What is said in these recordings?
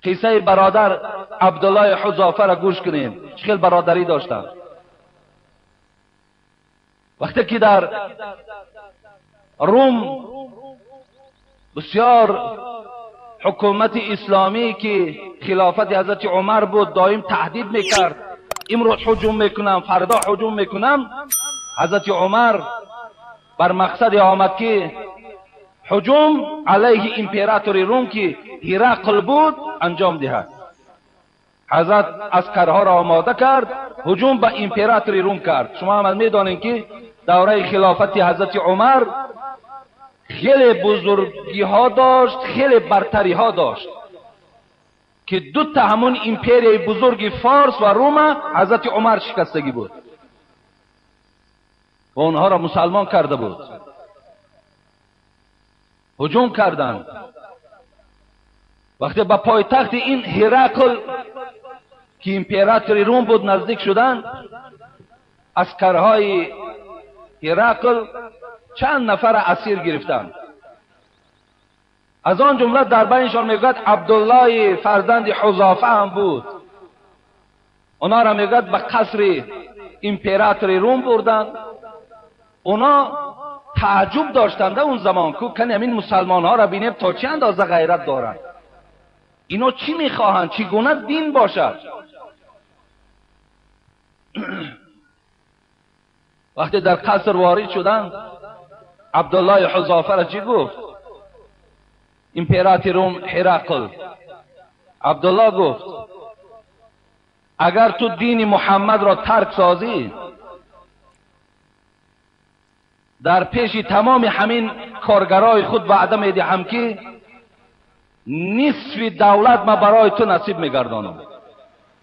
قصه برادر عبدالله حذافه را گوش کنیم، خیلی برادری داشتن. وقتی که در روم بسیار حکومت اسلامی که خلافت حضرت عمر بود دائم تهدید میکرد، امروز هجوم میکنم، فردا هجوم میکنم، حضرت عمر بر مقصد آمد که هجوم علیه امپراتور روم که هرقل بود انجام دهد. حضرت عسکرها را آماده کرد، هجوم به امپراتور روم کرد. شما هم میدانید که دوره خلافت حضرت عمر خیلی بزرگی ها داشت، خیلی برتری ها داشت که دو تا همون امپریای بزرگ فارس و روم حضرت عمر شکستگی بود و اونها را مسلمان کرده بود. هجوم کردند. وقتی به پایتخت این هرقل که امپراتور روم بود نزدیک شدند، عسکرهای هرقل چند نفر اسیر گرفتند. از آن جمله در بینشان میگوید عبدالله فرزند حذافه هم بود. اونا را میگوید به قصر امپراتور روم بردند. اونا تعجب داشتند اون زمان که کنی همین مسلمان ها را بینیم تا چه اندازه غیرت دارند، اینا چی میخواهند، چگونه دین باشد. وقتی در قصر وارد شدند، عبدالله حذافه را چی گفت؟ امپراتور روم هرقل. عبدالله گفت اگر تو دین محمد را ترک سازی، در پیش تمام همین کارگرای خود وعده میدهم که نصف دولت ما برای تو نصیب میگردانم.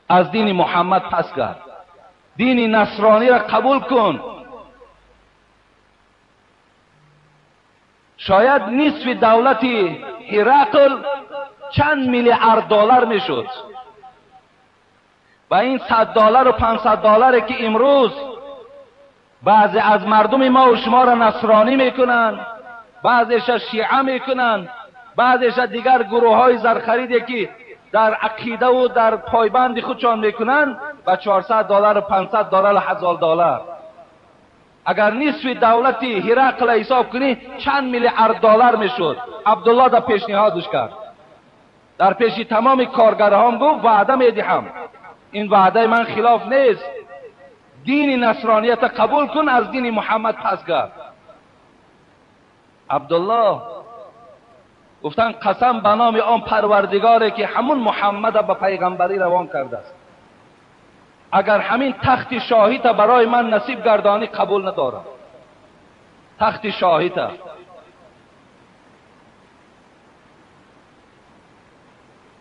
از دین محمد پس گرد، دین نصرانی را قبول کن. شاید نصف دولت هرقل چند میلیارد دلار میشد و این 100 دلار و 500 دلاری که امروز بعضی از مردم ما و شما را نصرانی میکنن، بعضیش شیعه میکنن، بعضیش دیگر گروه های زرخریدی که در عقیده و در پایبند خودشان میکنن و 400 دلار و 500 دلار و 1000 دلار. اگر نصف دولت هرقل حساب کنی چند میلیارد دلار میشد. عبدالله در پیشنهادش کرد، در پیش تمام کارگرهام گفت وعده میدهم، این وعده من خلاف نیست، دین نصرانیت قبول کن، از دین محمد پس گرد. عبدالله گفتن قسم به نام آن پروردگاره که همون محمد به پیغمبری روان کرده است، اگر همین تخت شاهی تا برای من نصیب گردانی قبول ندارم. تخت شاهی تا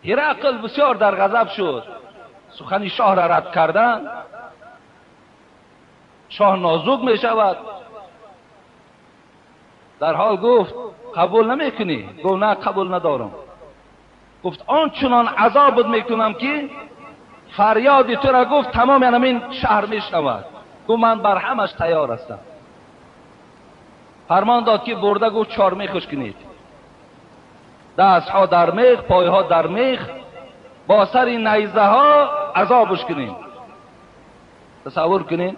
هرقل بسیار در غضب شد، سخن شاه را رد کردن، شاه نازک می شود. در حال گفت قبول نمی کنی؟ گفت نه قبول ندارم. گفت آنچنان عذابت میکنم که فریاد تو را گفت تمام همین شهر میشنود. گفت من بر همش تیار هستم. فرمان داد که برده گفت چارمیخش کنید، دستها در میخ، پایها در میخ، با سر نیزه ها عذابش کنید. تصور کنید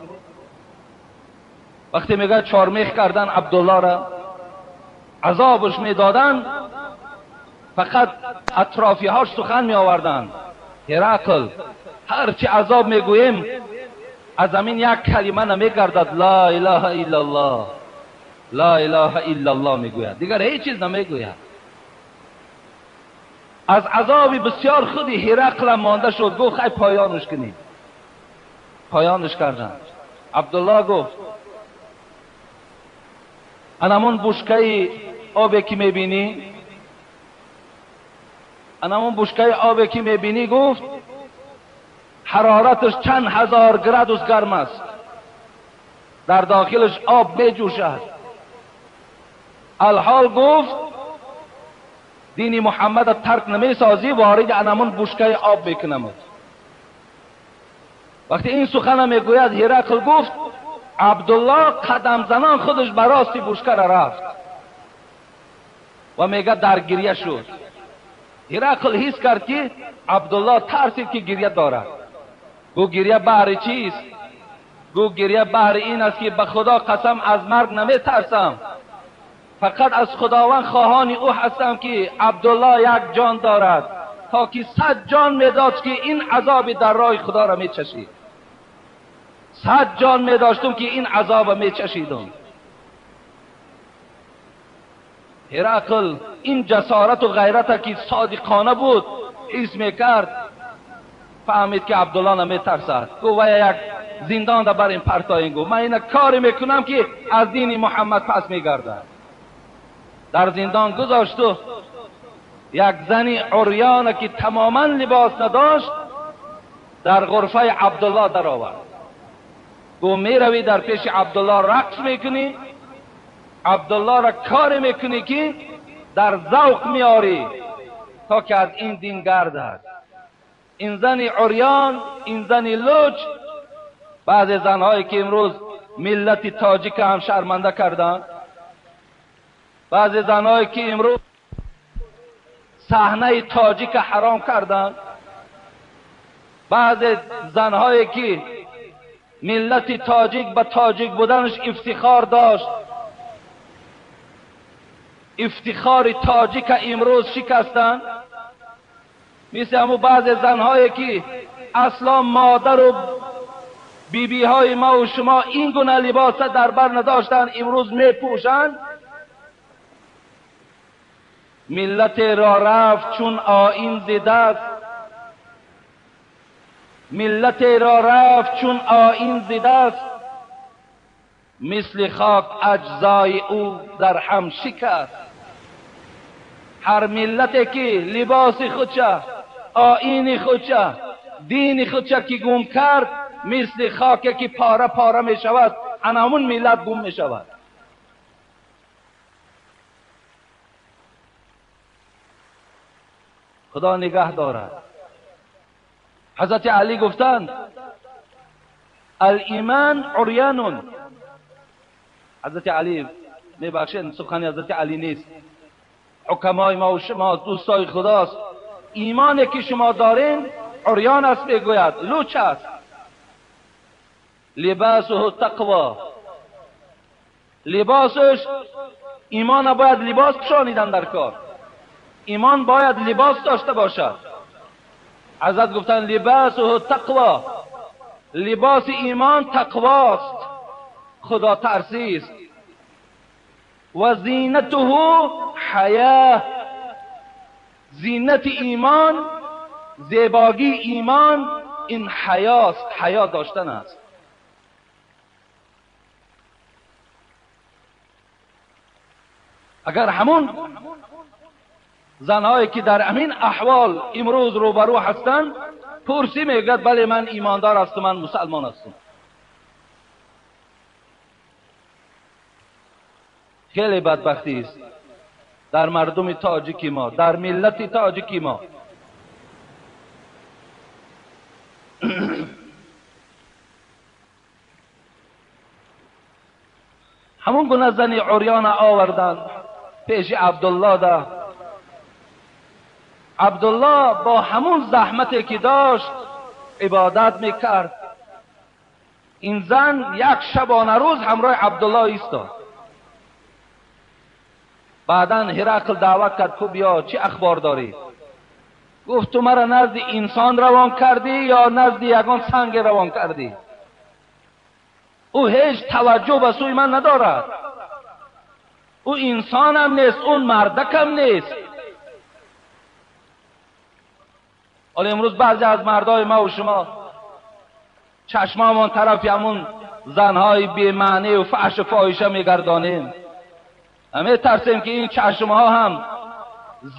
وقتی میگه چارمیخ کردن عبدالله را عذابش میدادن، فقط اطرافی هاش سخن می آوردن. هرقل هرچی عذاب میگوییم از همین یک کلمه نمیگردد، لا اله الا الله، لا اله الا الله میگوید، دیگر هیچ چیز نمیگوید. از عذاب بسیار خودی هرقل مانده شد، گفت خیلی پایانش کنیم. پایانش کردن. عبدالله گفت انمون بشکه آبی که میبینی، انمون بشکه آبی که میبینی، گفت حرارتش چند هزار گرادوس گرم است، در داخلش آب میجوشد. الحال گفت دین محمد ترک نمیسازی، وارد انمون بشکه آب میکنم. وقتی این سخن میگوید هرقل گفت عبدالله قدم زنان خودش به راستی بشکه را رفت و میگه در گریه شد. Ҳирақл ҳис кард, ки Абдулло тарсид, ки гирья дорад. Гӯ гирья баҳри чист? Гӯ гирья баҳри ин аст, ки ба Худо қасам аз марг наметарсам, фақат аз Худованд хоҳони ӯ ҳастам, ки Абдулло як ҷон дорад, то ки 100 ҷон медошт, ки ин азоби дар роҳи Худоро мечашид. 100 ҷон медоштум, ки ин азоба мечашидум. Ҳирақл ин ҷасорату ғайрата, ки содиқона буд, ҳис мекард, фаҳмид, ки Абдулло наметарсад. Гуфт вая як зиндон да бар ин партоин. Гуфт ман ина коре мекунам, ки аз дини Муҳаммад пас мегардад. Дар зиндон гузошту як зани урёна, ки тамоман либос надошт, дар ғурфаи Абдулло даровард. Гуфт меравӣ дар пеши Абдулло рақс мекунӣ, Абдуллоро коре мекунӣ, ки дар завқ меорӣ, то ки аз ин дин гардад. Ин зани урён, ин зани луч, баъзе занҳое, ки имрӯз миллати тоҷика ҳам шарманда карданд, баъзе занҳое, ки имрӯз саҳнаи тоҷика ҳаром карданд, баъзе занҳое, ки миллати тоҷик ба тоҷик буданаш ифтихор дошт, ифтихори тоҷика имрӯз шикастанд. Мисли ҳамун баъзе занҳое, ки асло модару бибиҳои ма ва шумо ин гуна либоса дар бар надоштанд, имрӯз мепӯшанд. Миллатеро рафт чун оин зидаст, миллатеро рафт чун оин зидаст, мисли хок аҷзои ӯ дар ҳам шикаст. Ҳар миллате, ки либоси худша, оини худша, дини худша ки гум кард, мисли хоке, ки пора пора мешавад, ана ҳамун миллат гум мешавад. Худо нигаҳ дорад. Ҳазрати Алӣ гуфтанд: алиман урянун. Ҳазрати Алӣ, мебахшед, сухани ҳазрати Алӣ нест, ҳукамои ма ва шумо дӯстои Худост. Имоне, ки шумо дорин, урён аст, мегӯяд, луч аст. Либасуҳу тақво. Либосаш имона бояд либос пӯшонидан дар кор. Имон бояд либос дошта бошад. Ҳазрат гуфтанд: либасуҳу тақво. Либоси имон тақвост, худотарсист. Ва зинатуҳу ҳаё. Зинати имон, зебогии имон ин ҳаёст, ҳаё доштан аст. Агар ҳамун занҳое, ки дар ҳамин аҳвол имрӯз рӯбарӯ ҳастанд, пурсӣ, мегӯяд: бале, ман имондор ҳастам, ман мусалмон ҳастам. Хеле бадбахтист дар мардуми тоҷики мо, дар миллати тоҷики мо. Ҳамун гуна зани урёна оварданд пеши Абдулло да. Абдулло бо ҳамун заҳмате, ки дошт, ибодат мекард. Ин зан як шабонарӯз ҳамроҳи Абдулло истод. Баъдан Ҳирақл даъват кард: ку биё, чӣ ахбор дорӣ? Гуфт: ту маро назди инсон равон кардӣ ё назди ягон санге равон кардӣ? Ӯ ҳеҷ таваҷҷӯҳ ба сӯи ман надорад. Ӯ инсонам нест, ӯ мардакам нест. ҳоло имрӯз баъзе аз мардои ма ва шумо чашмамон тарафи ҳамун занҳои бемаънию фаҳшу фоҳиша мегардонем. Метарсем, ки ин чашмҳо ҳам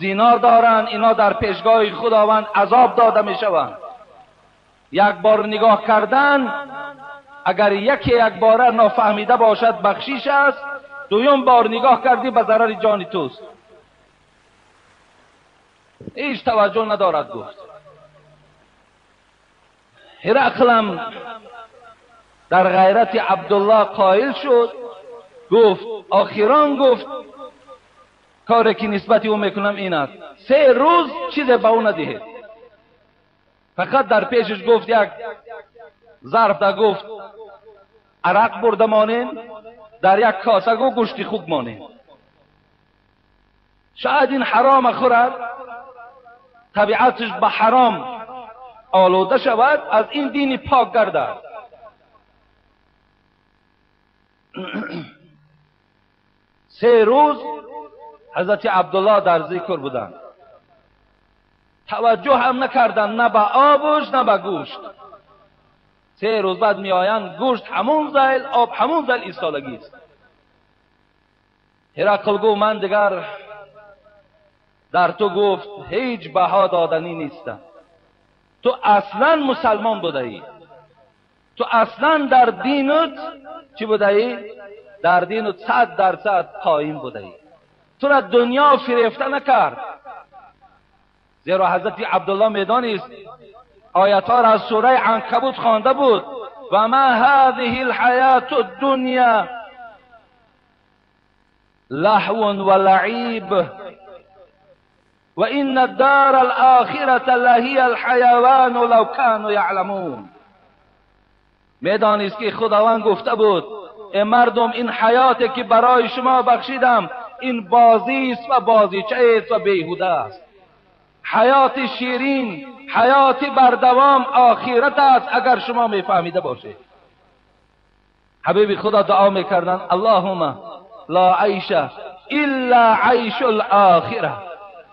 зино доранд, ино дар пешгоҳи Худованд азоб дода мешаванд. Як бор нигоҳ кардан, агар яке як бора нофаҳмида бошад, бахшиш аст, дуюм бор нигоҳ кардӣ, ба зарари ҷони туст. Ҳеҷ таваҷҷӯҳ надорад, гуфт. Ҳирақлам дар ғайрати Абдулло қоил шуд. Гуфт охирон, гуфт: کاری که نسبت او میکنم این است، 3 روز چیز به او ندهید. فقط در پیشش گفت یک ظرف در گفت عرق برده مانین، در یک کاسه گو گوشت خوب مانین. شاید این حرام خورد، طبیعتش به حرام آلوده شود، از این دین پاک گردد. 3 روز حضرت عبدالله در ذکر بودند، توجه هم نکردند، نه به آبش نه به گوشت. 3 روز بعد می آیند، گوشت همون زیل، آب همون زیل ایستادگی است. هرقل گفت من دیگر در تو گفت هیچ بها دادنی نیستم، تو اصلا مسلمان بوده ای، تو اصلا در دینت چی بوده ای؟ در دینت 100% قایم بوده ای، تو را دنیا فریفته نکرد. زیرا حضرت عبدالله میدانست آیتها را از سوره عنکبوت خوانده بود، و ما هذه الحیات الدنیا لهو و لعیب و ان الدار الآخرة لهی الحیوان لو كانوا یعلمون. میدانست که خداوند گفته بود ای مردم، این حیاتی که برای شما بخشیدم این بازی است و بازیچه است و بیهوده است. حیات شیرین، حیات بردوام آخرت است اگر شما میفهمیده باشید. حبیب خدا دعا میکردند اللهم لا عیش الا عیش الاخره.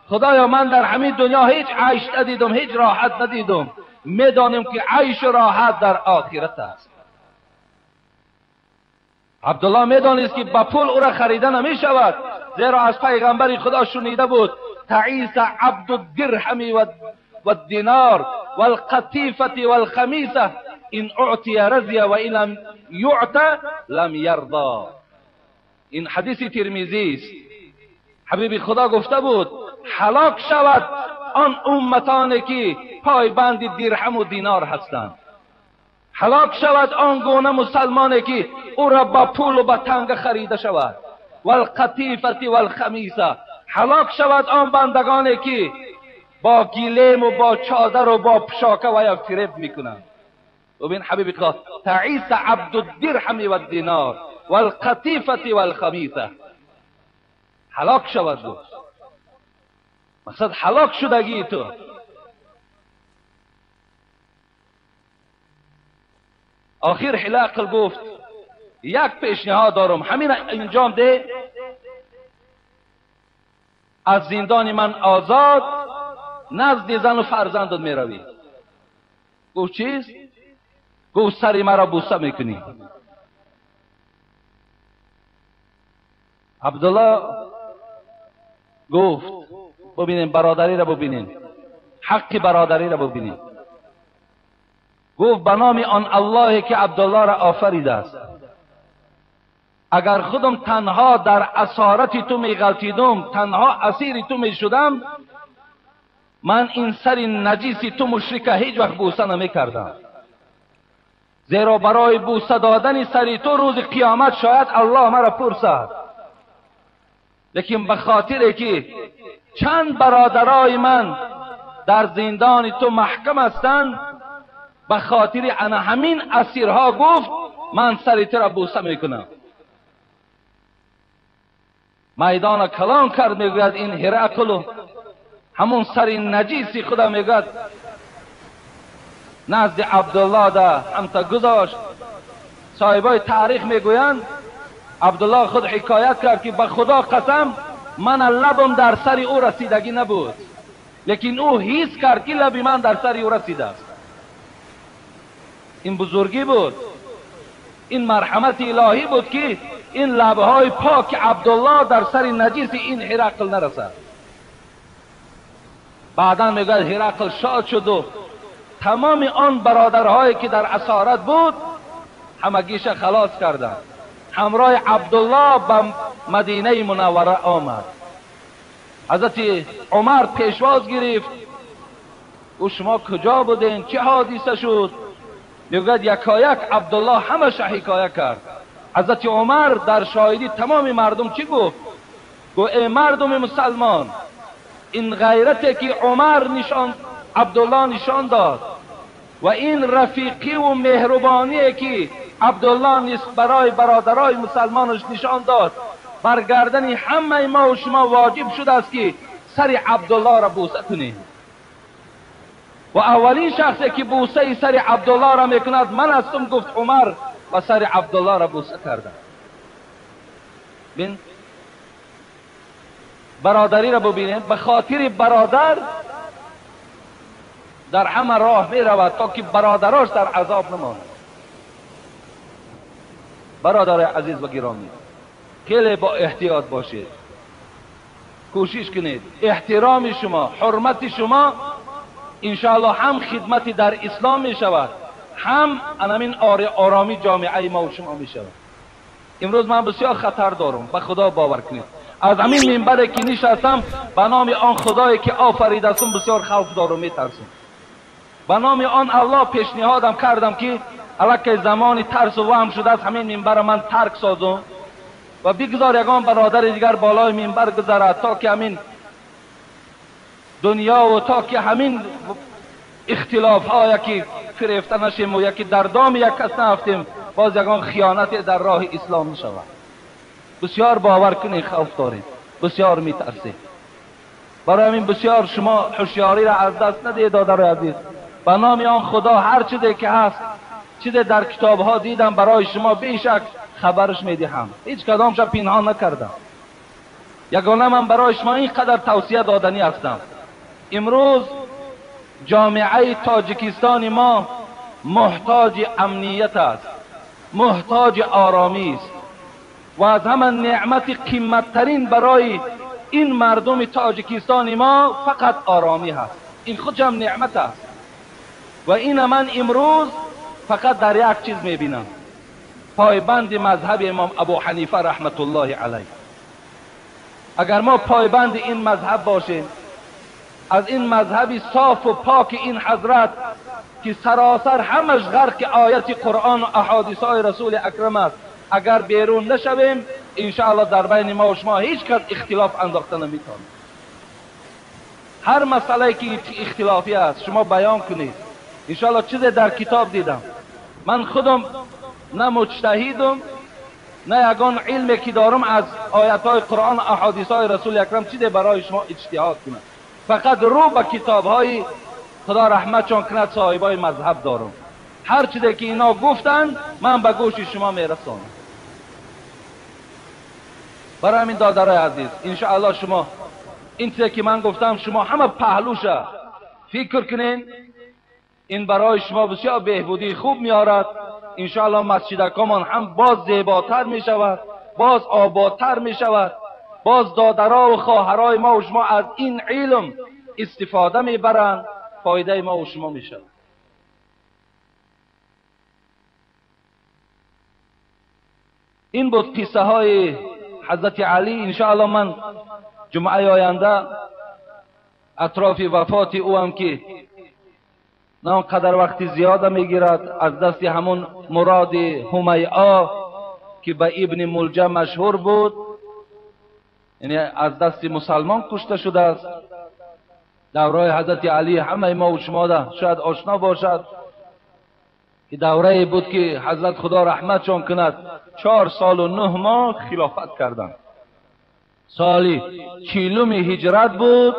خدایا من در همین دنیا هیچ عیش ندیدم، هیچ راحت ندیدم، میدانم که عیش و راحت در آخرت است. عبدالله میدانست که با پول او را خریده نمیشود، زیرا از پیغمبر خدا شنیده بود تعیس عبد الدرهم والدینار والقطیفة والخمیسة ان اعطی رضی و ان لم یعط لم یرضا. این حدیث ترمذی است. حبیب خدا گفته بود هلاک شود آن امتانی که پایبند درهم و دینار هستند، هلاک شود آن گونه مسلمانی که او را با پول و با تنگ خریده شود، والقطیفة والخمیسة. هلاک شود آن بندگانی که با گلیم و با چادر و با پشاکه و یا فریب میکنند. ببین حبیب خدا تعیس عبد الدرهم والدینار والقطیفة والخمیسة. هلاک شود گفت، مقصد هلاک شدگی تو. آخر هرقل گفت یک پیشنهاد دارم، همین انجام ده، از زندان من آزاد، نزد زن و فرزندت میروی. گفت چیست؟ گفت سر مرا بوسه میکنی. عبدالله گفت ببینیم برادری را، ببینیم حق برادری را ببینیم. گفت به نام آن الله که عبدالله را آفریده است، اگر خودم تنها در اسارت تو میغلطیدم، تنها اسیر تو میشدم، من این سر نجیس تو مشرک هیچ وقت بوسه نمیکردم، زیرا برای بوسه دادن سر تو روز قیامت شاید الله مرا پرسد. لیکن به خاطر که چند برادرای من در زندان تو محکم هستند، به خاطر انا همین اسیرها گفت من سر تو را بوسه میکنم. میدان کلان کرد، میگوید این هرقل همون سر نجیسی خدا میگوید نزد عبدالله ده همتا گذاشت. صاحبای تاریخ میگویند عبدالله خود حکایت کرد که به خدا قسم من لبم در سر او رسیدگی نبود، لیکن او حس کرد که لب من در سر او رسیده است. این بزرگی بود، این مرحمت الهی بود که این لبهای پاک عبدالله در سر نجیس این هرقل نرسد. بعدا میگوید هرقل شاد شد و تمام آن برادرهایی که در اسارت بود همگیش خلاص کردند. همراه عبدالله به مدینه منوره آمد. حضرت عمر پیشواز گرفت، او شما کجا بودین؟ چه حادثه شد؟ میگوید یکایک عبدالله همش حکایت کرد. حضرت عمر در شاهدی تمام مردم چی گفت؟ گفت ای مردم مسلمان، این غیرتی که عمر نشان، عبدالله نشان داد و این رفیقی و مهربانی که عبدالله نیز برای برادرای مسلمانش نشان داد، بر گردن همه ما و شما واجب شده است که سر عبدالله را بوسه کنیم. و اولین شخصی که بوسه سر عبدالله را میکند من هستم، گفت عمر، و سر عبدالله را بوسه کردم. بین برادری را ببینید، به خاطر برادر در همه راه می رود تا که برادراش در عذاب نماند. برادر عزیز و گرامی، خیلی با احتیاط باشید، کوشش کنید احترام شما، حرمت شما انشاءالله هم خدمت در اسلام می شود، هم همین آرامی جامعه ما و شما می شود. امروز من بسیار خطر دارم، به خدا باور کنید، از همین منبری که نشستم به نام آن خدایی که آفریدستم بسیار خوف دارم، میترسم. به نام آن الله پیشنهادم کردم که الکی زمان ترس و وهم شده است، همین منبر من ترک سازم و بگذار یگان برادر دیگر بالای منبر گذرد تا که همین دنیا و تا که همین اختلاف ها یکی فریفته نشیم و یکی در دام یک کس نفتیم، باز یگان خیانت در راه اسلام نشود. بسیار باور کنید خوف دارید، بسیار میترسید. برای همین بسیار شما هوشیاری را از دست ندهید دادر عزیز. به نام آن خدا هر چیزی که هست، چیزی در کتاب ها دیدم برای شما بیشک خبرش میدهم، هیچ کدامش پنهان نکردم. یگانه من برای شما اینقدر توصیه دادنی هستم. امروز جامعه تاجیکستان ما محتاج امنیت است، محتاج آرامی است و از همه نعمت قیمتترین برای این مردم تاجیکستان ما فقط آرامی هست. این خودش هم نعمت است و این من امروز فقط در یک چیز میبینم، پایبند مذهب امام ابو حنیفه رحمت الله علیه. اگر ما پایبند این مذهب باشیم، از این مذهب صاف و پاک این حضرت که سراسر همش غرق آیت قرآن و احادیث های رسول اکرم است، اگر بیرون نشویم انشاءالله در بین ما و شما هیچ کس اختلاف انداخته نمیتونه. هر مسئله که اختلافی است شما بیان کنید. انشاءالله چیزی در کتاب دیدم، من خودم نه مجتهدم نه یگان علمی که دارم از آیت های قرآن و احادیث های رسول اکرم چیزی برای شما اجتهاد کنم، فقط رو به کتاب های خدا رحمتشان کند صاحبای مذهب دارم. هر چیزی که اینا گفتن من به گوش شما میرسانم. برای همین دادرای عزیز انشاءالله شما این چیزی که من گفتم شما همه پهلوشه فکر کنین، این برای شما بسیار بهبودی خوب میارد. انشاءالله مسجدکامان هم باز زیباتر میشود، باز آبادتر میشود، باز دادرا و خواهرای ما و شما از این علم استفاده میبرند، فایده ما و شما میشود. این بود قصه های حضرت علی. انشاءالله من جمعه آینده اطراف وفات او هم که نه آنقدر وقتی زیاده میگیرد، از دست همون مراد همیعا که به ابن ملجم مشهور بود، یعنی از دست مسلمان کشته شده است. دوره حضرت علی همه ما و شما ده شاید آشنا باشد که دوره بود که حضرت خدا رحمتشان کند 4 سال و 9 ماه خلافت کردند. سالی 40 هجرت بود،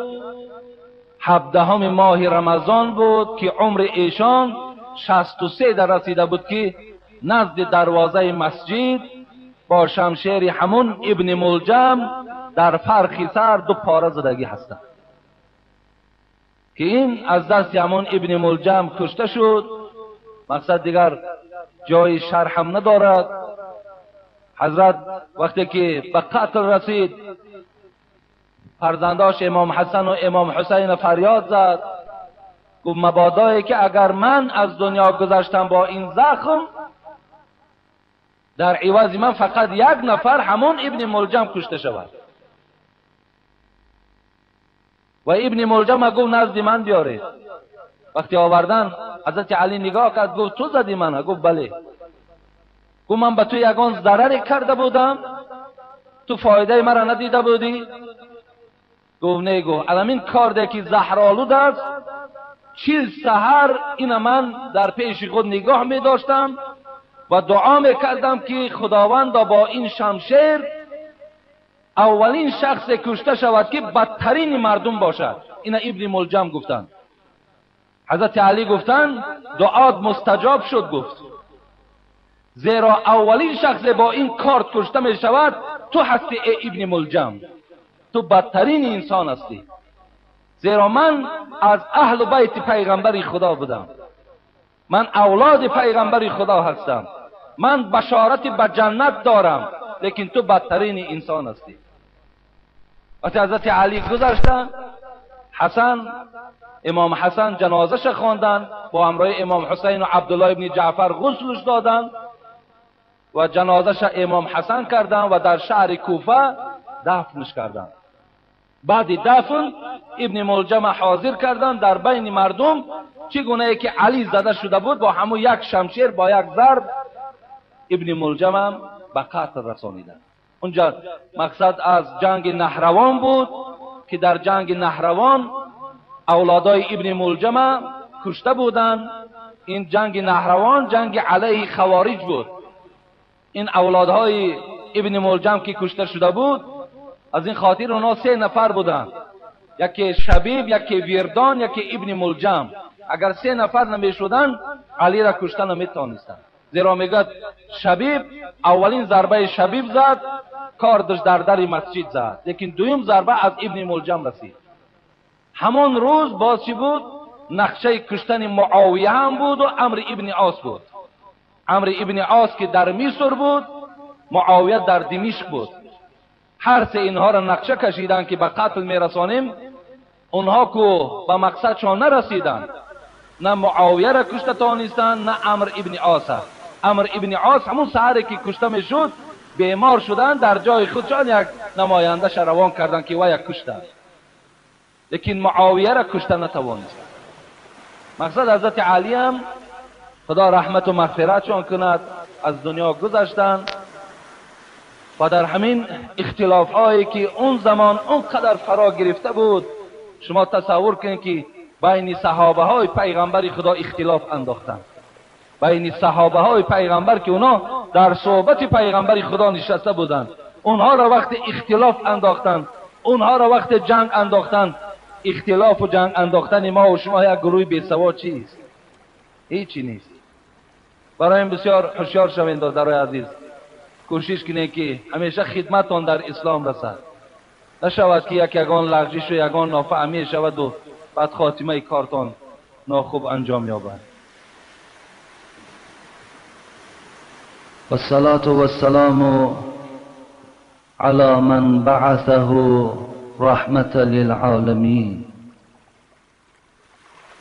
17 ماه رمضان بود که عمر ایشان 63 در رسیده بود که نزد دروازه مسجد با شمشیر همون ابن ملجم در فرخ سر 2 پاره زدگی هستند که این از دست همون ابن ملجم کشته شد. مقصد دیگر جای شرح هم ندارد. حضرت وقتی که به قتل رسید فرزنداش امام حسن و امام حسین فریاد زد، گفت مبادایی که اگر من از دنیا گذشتم با این زخم، در عوض من فقط یک نفر همون ابن ملجم کشته شود. و ابن ملجم گفت نزد من بیارید. وقتی آوردن حضرت علی نگاه کرد، گفت تو زدی من؟ گفت بله. گفت من به تو یگان ضرری کرده بودم؟ تو فایده مرا ندیده بودی؟ گفت نه. گفت الان کارده که زهرآلود است، 40 سحر این من در پیش خود نگاه می داشتم و دعا می کردم که خداوند با این شمشیر اولین شخص کشته شود که بدترین مردم باشد. اینا ابن ملجم گفتند. حضرت علی گفتند دعات مستجاب شد. گفت زیرا اولین شخص با این کارت کشته می شود تو هستی ای ابن ملجم، تو بدترین انسان هستی، زیرا من از اهل بیت پیغمبر خدا بودم، من اولاد پیغمبر خدا هستم، من بشارت به جنت دارم، لیکن تو بدترین انسان هستی. وقتی حضرت علی گذشتن، حسن، امام حسن جنازش خواندن، با همراه امام حسین و عبدالله ابن جعفر غسلش دادن و جنازش امام حسن کردن و در شهر کوفه دفنش کردن. بعد دفن ابن ملجم حاضر کردن در بین مردم، چگونه که علی زده شده بود با همون یک شمشیر با یک ضرب ابن ملجم هم به قتل رسانیدن. اونجا مقصد از جنگ نهروان بود که در جنگ نهروان اولادای ابن ملجم کشته بودند. این جنگ نهروان جنگ علیه خوارج بود. این اولادهای ابن ملجم که کشته شده بود، از این خاطر اونا 3 نفر بودند، یکی شبیب، یکی ویردان، یکی ابن ملجم. اگر 3 نفر نمیشدن علی را کشته نمیتونستند. زیرا میگد شبیب اولین ضربه شبیب زد، کاردش در در مسجد زد، لیکن دویم ضربه از ابن ملجم رسید. همان روز باز چی بود؟ نقشه کشتن معاویه هم بود و عمرو ابن عاص بود. عمرو ابن عاص که در مصر بود، معاویه در دمشق بود. هر سه اینها را نقشه کشیدن که به قتل میرسانیم. اونها که به مقصدشان نرسیدند، نه معاویه را کشته تانستند، نه عمرو ابن عاص. عمرو ابن عاص همون سحری که کشته میشد بیمار شدن، در جای خودشان یک نماینده روان کردند که وی کشته، لیکن معاویه را کشته نتوانست. مقصد حضرت علی هم خدا رحمت و مغفرتشان کند از دنیا گذشتند و در همین اختلاف هایی که اون زمان اونقدر فرا گرفته بود، شما تصور کنید که بین صحابه های پیغمبر خدا اختلاف انداختند. بین صحابه های پیغمبر که اونا در صحبت پیغمبر خدا نشسته بودند، اونها را وقت اختلاف انداختند، اونها را وقت جنگ انداختند. اختلاف و جنگ انداختن ما و شما یک گروه بیسواد چیست؟ هیچی نیست. برای این بسیار هوشیار شوید برادرای عزیز، کوشش کنید که همیشه خدمتتان در اسلام رسد، نشود که یک یگان لغزش و یگان نافهمی شود و بعد خاتمه کارتان ناخوب انجام یابد. والصلاة والسلام على من بعثه رحمة للعالمين،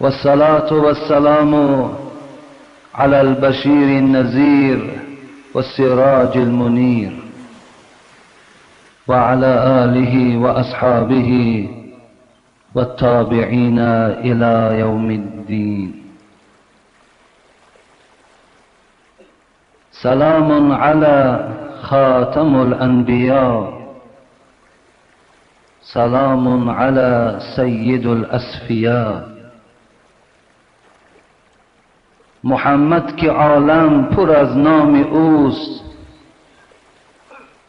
والصلاة والسلام على البشير النذير والسراج المنير، وعلى آله وأصحابه والتابعين إلى يوم الدين. سلام على خاتم الأنبياء، سلام على سيد الأصفياء. محمد که عالم پر از نام اوست،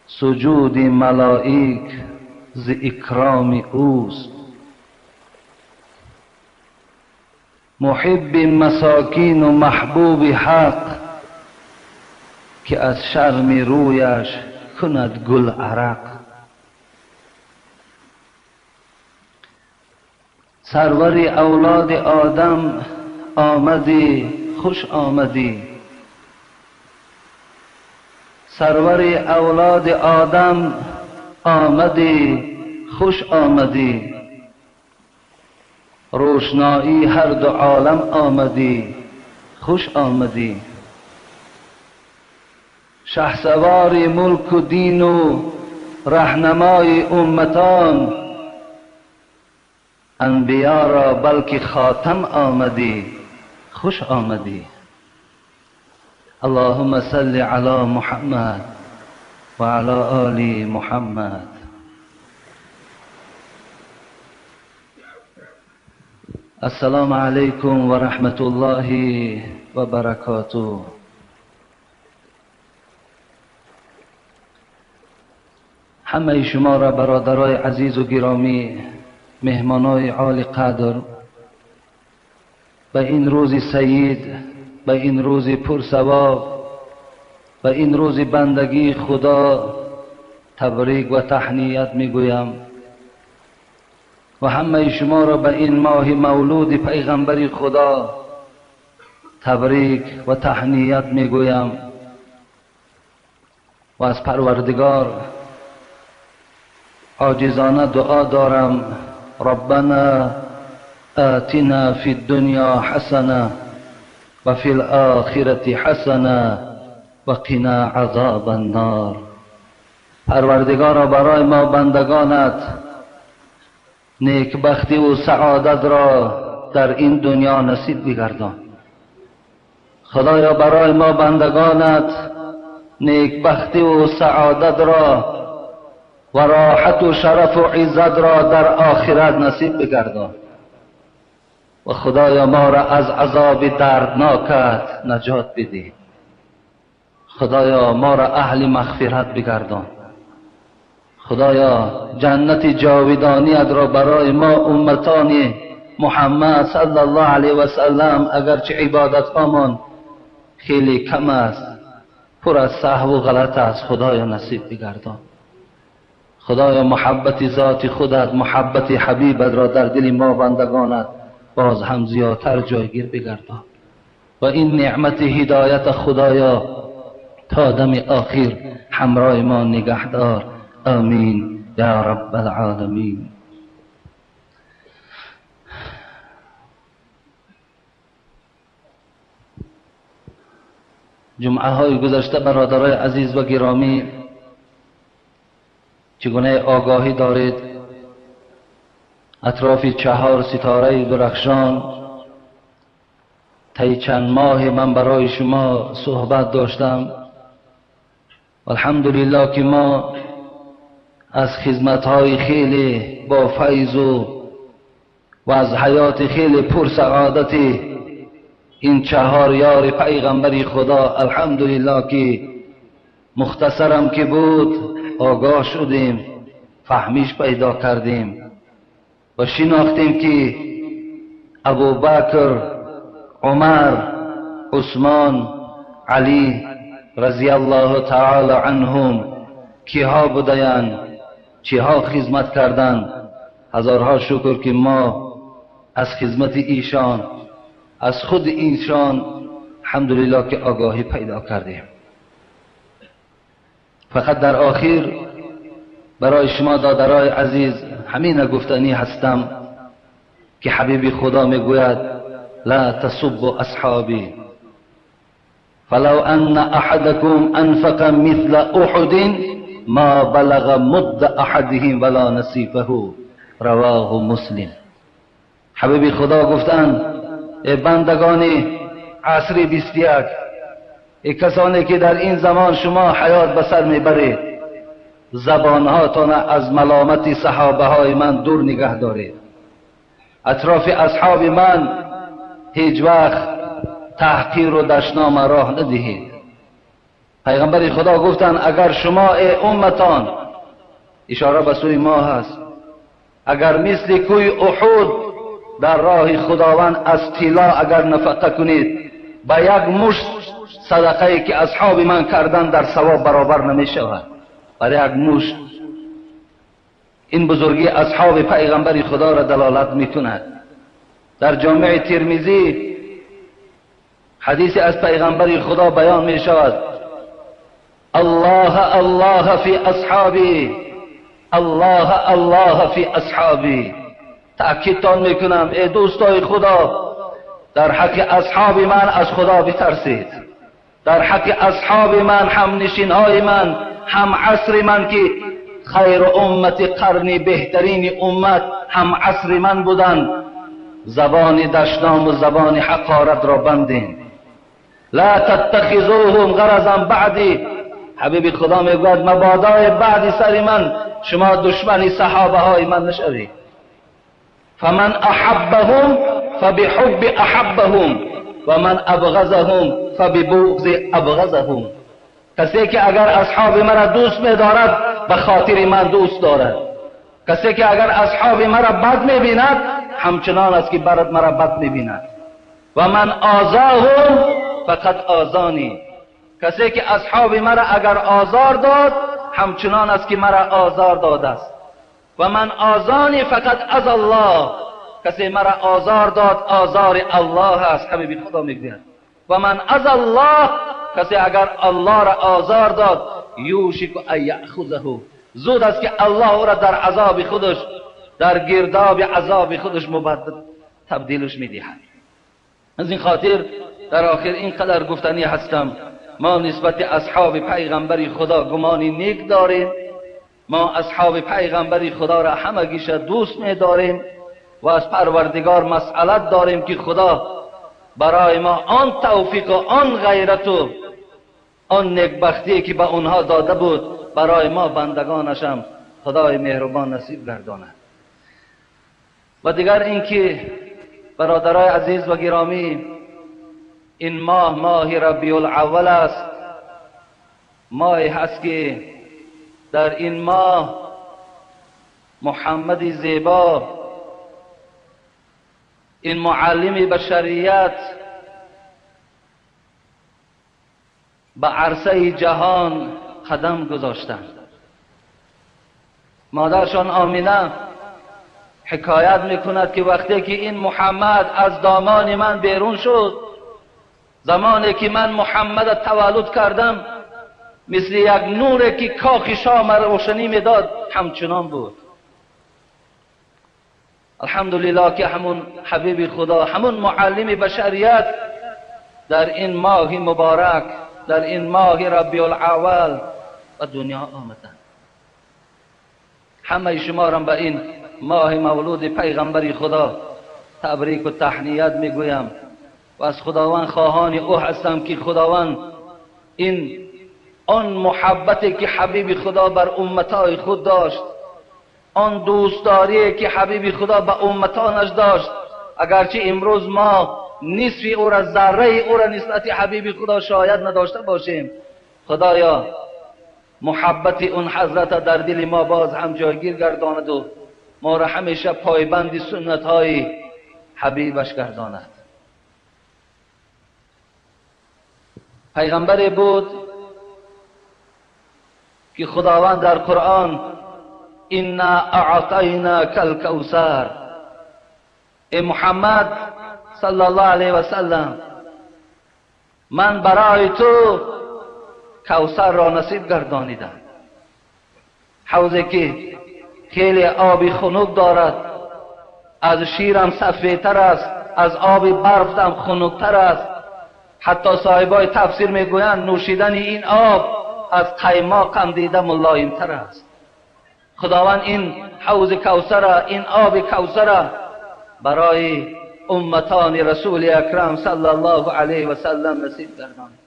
سجود ملائک ز اکرام اوست. محب مساکین و محبوب حق، که از شرم رویش کند گل عرق. سرور اولاد آدم آمدی خوش آمدی، سرور اولاد آدم آمدی خوش آمدی، روشنایی هر دو عالم آمدی خوش آمدی. شهسوار ملک و دین و رهنمای امتان، انبیا را بلکه خاتم آمدی خوش آمدی. اللهم صل علی محمد وعلى آل محمد. السلام علیکم و رحمت الله و برکاته. همه شما را برادرای عزیز و گرامی، مهمانای عالی قدر، به این روز سعید، به این روز پرثواب، به این روز بندگی خدا تبریک و تهنیت میگویم و همه شما را به این ماه مولود پیغمبر خدا تبریک و تهنیت میگویم و از پروردگار عاجزانه دعا دارم: ربنا آتنا فی الدنیا حسنه و فی الآخرة حسنه و قنا عذاب النار. پروردگارا برای ما بندگانت نیکبختی و سعادت را در این دنیا نصیب بگردان. خدایا برای ما بندگانت نیکبختی و سعادت را و راحت و شرف و عزت را در آخرت نصیب بگردان و خدایا ما را از عذاب دردناکت نجات بده. خدایا ما را اهل مغفرت بگردان. خدایا جنت جاودانیت را برای ما امتان محمد صلی الله علیه و سلم، اگرچه عبادت هامان خیلی کم است، پر از سهو و غلط است، خدایا نصیب بگردان. خدایا محبت ذات خودت، محبت حبیبت را در دل ما بندگانت باز هم زیادتر جایگیر بگردان و این نعمت هدایت خدایا تا دم آخر همراه ما نگهدار. آمین یا رب العالمین. جمعه های گذشته برادرای عزیز و گرامی، چگونه آگاهی دارید، اطراف 4 ستاره درخشان طی چند ماه من برای شما صحبت داشتم. الحمدلله که ما از خدمت‌های خیلی با فیض و از حیات خیلی پرسعادت این 4 یار پیغمبر خدا الحمدلله که مختصرم که بود آگاه شدیم، فهمیش پیدا کردیم و شناختیم که ابوبکر، عمر، عثمان، علی رضی الله تعالی عنهم کیها بودند، چیها خدمت کردند. هزارها شکر که ما از خدمت ایشان، از خود ایشان الحمدلله که آگاهی پیدا کردیم. فقط در آخر برای شما دادرای عزیز همین گفتنی هستم که حبیب خدا میگوید: لا تسبوا اصحابی فلو ان احدکم انفق مثل احد ما بلغ مد احدهم ولا نصیفه. رواه مسلم. حبیب خدا گفتند: ای بندگان عصر 21، ای کسانی که در این زمان شما حیات به سر میبرید، زبانهاتان از ملامت صحابه های من دور نگه دارید. اطراف اصحاب من هیچ وقت تحقیر و دشنام راه ندهید. پیغمبر خدا گفتند اگر شما ای امتان، اشاره به سوی ما هست، اگر مثل کوی احد در راه خداوند از طلا اگر نفقه کنید، با یک مشت صدقه که اصحاب من کردن در ثواب برابر نمی شود. برای یک مشت. این بزرگی اصحاب پیغمبر خدا را دلالت می کند. در جامع ترمذی حدیث از پیغمبر خدا بیان می شود: الله الله فی اصحابی، الله الله فی اصحابی. تأکیدتان میکنم ای دوستای خدا، در حق اصحاب من از خدا بترسید. در حق اصحاب من، هم نشینهای من، هم عصر من که خیر امت قرنی، بهترین امت هم عصر من بودند، زبان دشنام و زبان حقارت را بندین. لا تتخذوهم غرضا بعدی، حبیب خدا میگوید مبادای بعد سر من شما دشمن صحابه های من نشوید. فمن احبهم فبحب احبهم و من ابغضهم فببغض ابغضهم. کسی که اگر اصحاب مرا دوست می‌دارد به خاطر من دوست دارد، کسی که اگر اصحاب مرا بد می‌بیند همچنان است که برد مرا بد می‌بیند. و من آزاهم فقد آزانی، کسی که اصحاب مرا اگر آزار داد همچنان است که مرا آزار داده است. و من آزانی فقط از الله، کسی مرا آزار داد آزار الله است. حبیب خدا میگوید و من از الله، کسی اگر الله را آزار داد یوشک ان یأخذه، زود است که الله او را در عذاب خودش، در گرداب عذاب خودش مبدل تبدیلش میدهد. از این خاطر در آخر اینقدر گفتنی هستم، ما نسبت اصحاب پیغمبر خدا گمان نیک داریم، ما اصحاب پیغمبر خدا را همگیش دوست می‌داریم و از پروردگار مسئلت داریم که خدا برای ما آن توفیق و آن غیرت و آن نیکبختی که به آنها داده بود برای ما بندگانش هم خدای مهربان نصیب گرداند. و دیگر اینکه برادرای عزیز و گرامی، این ماه ماه ربیع الاول است، ماهی هست که در این ماه محمد زیبا، این معلم بشریت، به عرصه جهان قدم گذاشتند. مادرشان آمینه حکایت میکند که وقتی که این محمد از دامان من بیرون شد، زمانی که من محمد تولد کردم، مثل یک نور که کاخ شام روشنی میداد همچنان بود. الحمدلله که همون حبیب خدا، همون معلم بشریت در این ماه مبارک، در این ماه ربیع الاول به دنیا آمدند. همه شما را به این ماه مولود پیغمبر خدا تبریک و تهنیت میگویم و از خداوند خواهان او هستم که خداوند این آن محبتی که حبیب خدا بر امتای خود داشت، آن دوستداری که حبیب خدا به امتانش داشت، اگرچه امروز ما نصف او را، ذره او را نسبت حبیب خدا شاید نداشته باشیم، خدایا محبت اون حضرت در دل ما باز هم جایگیر گرداند و ما را همیشه پایبند سنت های حبیبش گرداند. پیغمبری بود که خداوند در قرآن انا اعطیناک الکوثر، ای محمد صلی الله علیه و سلم، من برای تو کوثر را نصیب گردانیدم، حوضی که خیلی آبی خنک دارد، از شیرم سفیدتر است، از آب برف هم خنکتر است. حتی صاحبای تفسیر میگویند نوشیدن این آب از قیماق هم دیده ملایمتر است. خداوند این حوض کوثر، این آب کوثر برای امتان رسول اکرم صلی الله علیه و سلم نصیب گرداند.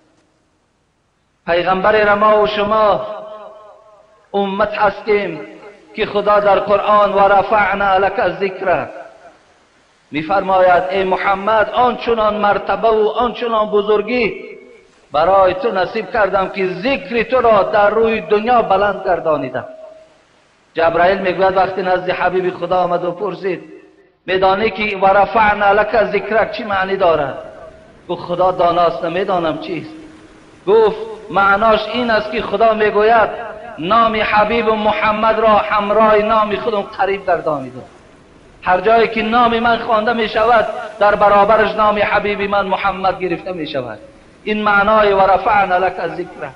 پیغمبر ما و شما امت هستیم که خدا در قرآن و رفعنا لک ذکرک میفرماید ای محمد، آنچنان مرتبه و آنچنان بزرگی برای تو نصیب کردم که ذکر تو را در روی دنیا بلند گردانیدم. جبرائیل میگوید وقتی نزد حبیب خدا آمد و پرسید میدانی که و رفعنا لک ذکرک چی معنی دارد؟ گفت خدا داناست، نمیدانم چیست. گفت معناش این است که خدا میگوید نام حبیب محمد را همراه نام خودم قریب گردانیدم. هر جایی که نام من خوانده می شود در برابرش نام حبیب من محمد گرفته می شود. این معنای و رفعنا لک ذکرک.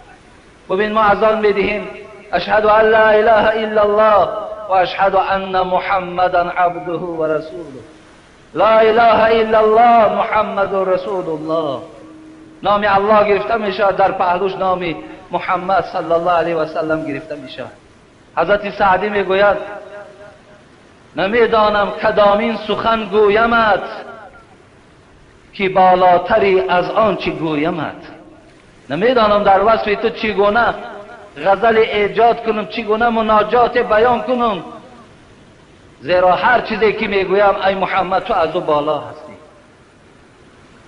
ببین ما اذان میدهیم اشهد ان لا اله الا الله و اشهد ان محمدا عبده و رسوله. لا اله الا الله محمد رسول الله. نام الله گرفته می شود، در پهلوش نام محمد صلی الله علیه و سلم گرفته می شود. حضرت سعدی می گوید نمیدانم کدامین سخن گویمت که بالاتری از آن چی گویمت. نمیدانم در وصف تو چگونه غزل ایجاد کنم، چگونه مناجات بیان کنم؟ زیرا هر چیزی که میگویم ای محمد تو از او بالا هستی.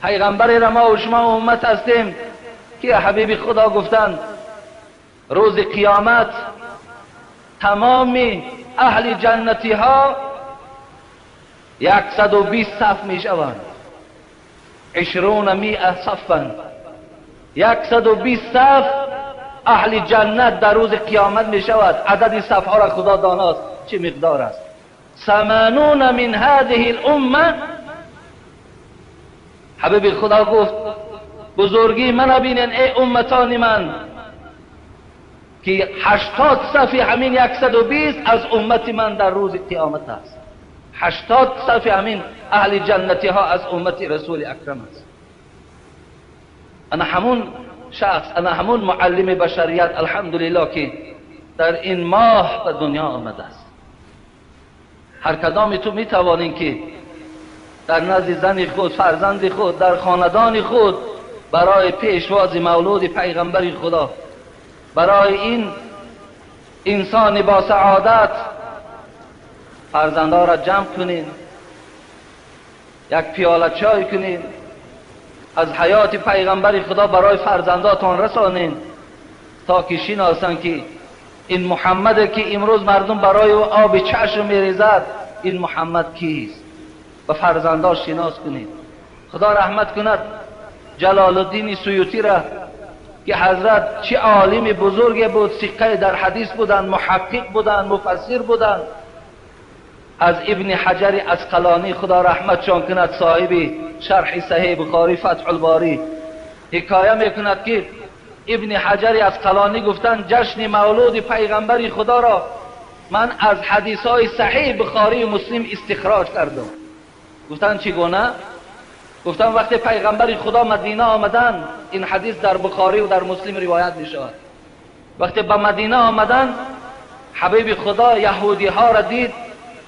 پیغمبر ما و شما امت هستیم که حبیب خدا گفتند روز قیامت تمام اهل جنتی ها 120 صف می شوند، 201 صفا، 120 صف اهل جنت در روز قیامت می شود. عدد صف ها را خدا داناست چه مقدار است. 80 من هذه الامه. حبیب خدا گفت بزرگی من بینین ای امتان من که 80 صف همین 120 از امت من در روز قیامت است. 80 صف همین اهل جنتی ها از امت رسول اکرم است. انا همون شخص، انا همون معلم بشریت الحمدلله که در این ماه به دنیا آمده است. هر کدام تو میتوانین که در نزد زن خود، فرزند خود، در خاندان خود برای پیشواز مولود پیغمبر خدا، برای این انسان با سعادت فرزندها را جمع کنین، یک پیاله چای کنین، از حیات پیغمبر خدا برای فرزنداتان رسانین تا که شناسند که این محمد که امروز مردم برای او آب چشم میریزد، این محمد کیست؟ به فرزندها شناس کنید. خدا رحمت کند جلال الدین سیوطی را که حضرت چه عالم بزرگ بود، ثقه در حدیث بودند، محقق بودند، مفسر بودند. از ابن حجر عسقلانی خدا رحمتشان کند، صاحب شرح صحیح بخاری فتح الباری، حکایه میکند که ابن حجر عسقلانی گفتند جشن مولود پیغمبر خدا را من از حدیث های صحیح بخاری و مسلم استخراج کردم. گفتند چگونه؟ گفتند وقتی پیغمبر خدا مدینه آمدن، این حدیث در بخاری و در مسلم روایت می شود، وقتی به مدینه آمدن حبیب خدا یهودی ها را دید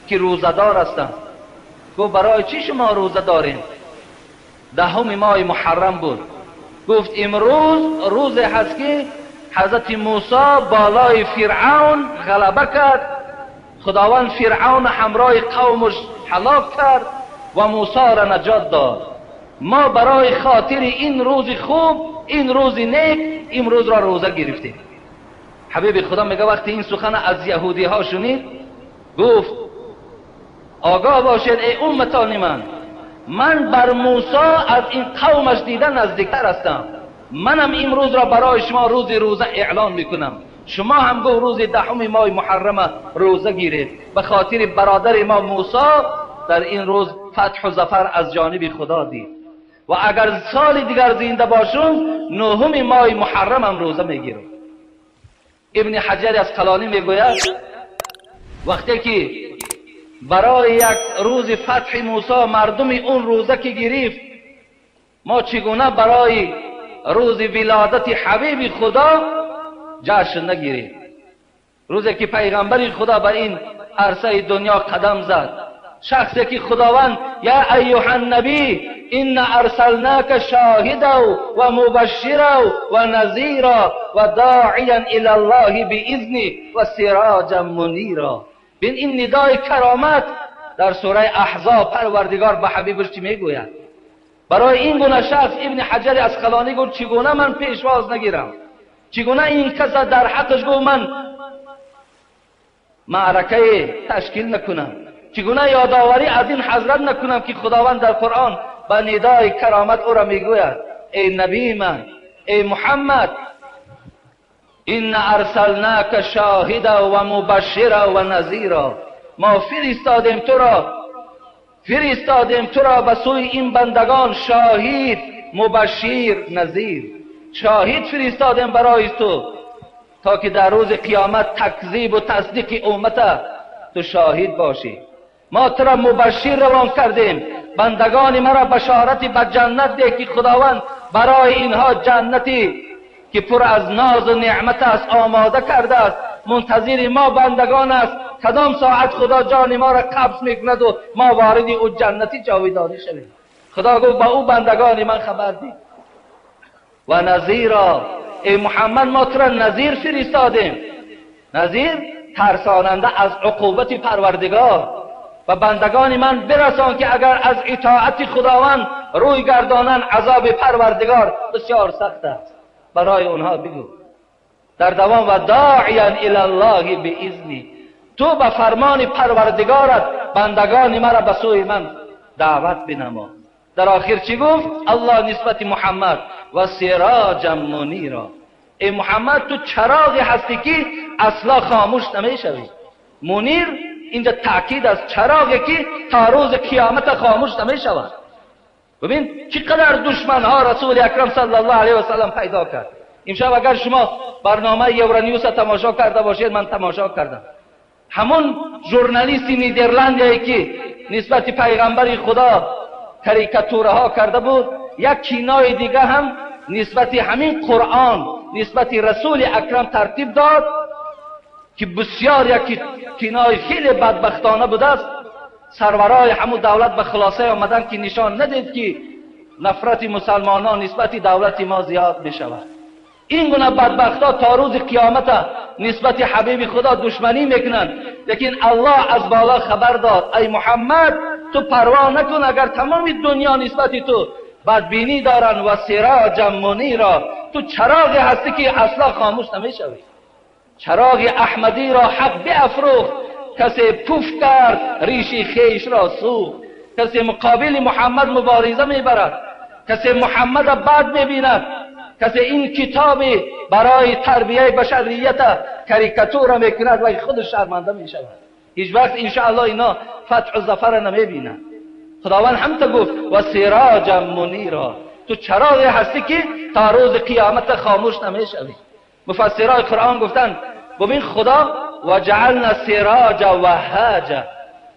که روزه‌دار هستند. گفت برای چی شما روزه دارین؟ دهم ماه محرم بود. گفت امروز روز هست که حضرت موسی بالای فرعون غلبه کرد، خداوند فرعون همراه قومش هلاک کرد و موسی را نجات داد. ما برای خاطر این روز خوب، این روز نیک، امروز را روزه گرفتیم. حبیب خدا میگه وقتی این سخن از یهودی ها شنید گفت آگاه باشید ای امتان من، من بر موسی از این قومش دیده نزدیکتر هستم، منم امروز را برای شما روز روزه اعلان میکنم. شما هم گفت روز دهم ماه محرم روزه گیرید به خاطر برادر ما موسی در این روز فتح و ظفر از جانب خدا دید، و اگر سال دیگر زنده باشم نهم ماه محرم هم روزه میگیرم. ابن حجر عسقلانی میگوید وقتی که برای یک روز فتح موسی مردم اون روزه که گرفت، ما چگونه برای روز ولادت حبیب خدا جشن نگیریم؟ روزی که پیغمبر خدا به این عرصه دنیا قدم زد، شخصی که خداوند یا ایها النبی ان ارسلناک شاهدا و مبشرا و نذیرا و داعیا الی الله باذنه و سراجا منیرا. بین این ندای کرامت در سوره احزاب پروردگار به حبیبش چی میگوید؟ برای این گونه شخص ابن حجر عسقلانی گفت چگونه من پیشواز نگیرم؟ چگونه این کس در حقش گفت من معرکه تشکیل نکنم؟ چگونه یادآوری از این حضرت نکنم که خداوند در قرآن به ندای کرامت او را میگوید ای نبی من، ای محمد، ان ارسلناک شاهدا و مبشرا و نذیرا. ما فرستادیم تو را، فرستادیم تو را به سوی این بندگان شاهد، مبشر، نذیر. شاهد فرستادیم برای تو تا که در روز قیامت تکذیب و تصدیق امت تو شاهد باشی. ما تو را مبشر روان کردیم، بندگان مرا بشارت به جنت ده که خداوند برای اینها جنتی که پر از ناز و نعمت است آماده کرده است، منتظر ما بندگان است. کدام ساعت خدا جان ما را قبض میکند و ما وارد او جنتی جاودانی شویم. خدا گفت با او بندگان من خبر ده. و نذیرا، ای محمد ما تو را نذیر فرستادیم. نذیر ترساننده از عقوبت پروردگار. و بندگان من برسان که اگر از اطاعت خداوند روی گردانند عذاب پروردگار بسیار سخت است. برای اونها بگو. در دوام و داعیا الی الله باذنی، تو به فرمان پروردگارت بندگان مرا به سوی من دعوت بنما. در آخر چی گفت؟ الله نسبت محمد و سراجا منیرا. ای محمد تو چراغی هستی که اصلا خاموش نمیشوی. منیر اینجا تاکید از چراغی که تا روز قیامت خاموش نمیشود. ببین چقدر دشمنها رسول اکرم صلی الله علیه و سلم پیدا کرد. امشب اگر شما برنامه یورانیوس تماشا کرده باشید، من تماشا کردم، همون ژورنالیست نیدرلندی که نسبت پیغمبر خدا کاریکاتورها کرده بود، یک کینای دیگه هم نسبت همین قرآن نسبت رسول اکرم ترتیب داد که بسیار یک کینای خیلی بدبختانه بوده است. سرورای همون دولت به خلاصه آمدن که نشان ندید که نفرت مسلمانان نسبت دولت ما زیاد می شود. این گونه بدبخت‌ها تا روز قیامت نسبت حبیب خدا دشمنی میکنند، لیکن الله از بالا خبر داد ای محمد تو پروا نکن اگر تمام دنیا نسبت تو بدبینی دارن و سراجا منیرا، تو چراغی هستی که اصلا خاموش نمیشوی. چراغ احمدی را حق بیافروخت، کسی پوف کرد ریشی خیش را سوخت. کسی مقابل محمد مبارزه میبرد، کسی محمد بد میبیند، کسی این کتاب برای تربیه بشریت کاریکاتور میکند و خودش شرمنده میشود. هیچ وقت انشاءالله اینا فتح و ظفر نمیبینند. خداوند هم تا گفت و سراجا منیرا، تو چراغی هستی که تا روز قیامت خاموش نمیشوی. مفسرای قرآن گفتند ببین خدا و جعلنا سراجا وهاجا.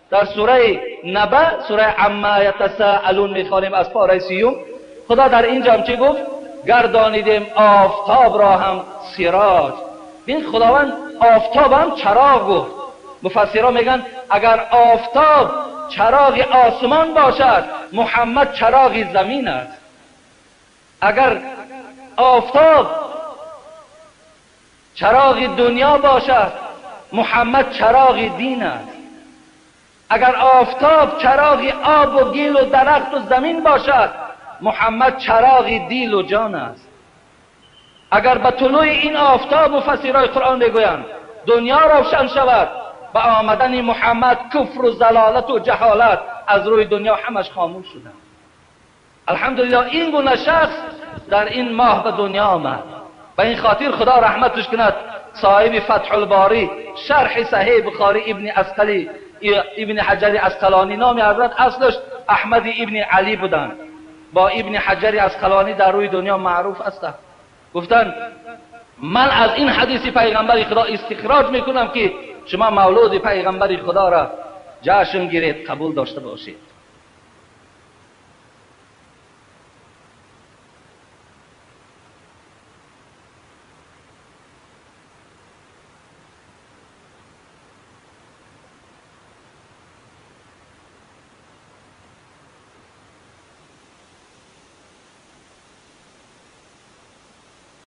در سوره نبأ، سوره عما یتساءلون میخوانیم از پاره 30، خدا در اینجا هم چی گفت؟ گردانیدیم آفتاب را هم سراج. ببین خداوند آفتاب هم چراغ گفت. مفسرها میگن اگر آفتاب چراغ آسمان باشد، محمد چراغ زمین است. اگر آفتاب چراغ دنیا باشد، محمد چراغ دین است. اگر آفتاب چراغ آب و گیل و درخت و زمین باشد، محمد چراغ دیل و جان است. اگر به طلوع این آفتاب مفسرای قرآن میگویند دنیا روشن شود، به آمدن محمد کفر و ضلالت و جهالت از روی دنیا همش خاموش شدند. الحمدلله این گونه شخص در این ماه به دنیا آمد. به این خاطر خدا رحمتش کند صاحب فتح الباری، شرح صحیح بخاری، ابن عسقلی، ابن حجر عسقلانی، نام حضرت اصلش احمد ابن علی بودند، با ابن حجر عسقلانی در روی دنیا معروف هستند. گفتند من از این حدیث پیغمبر خدا استخراج میکنم که شما مولود پیغمبر خدا را جشن گیرید، قبول داشته باشید.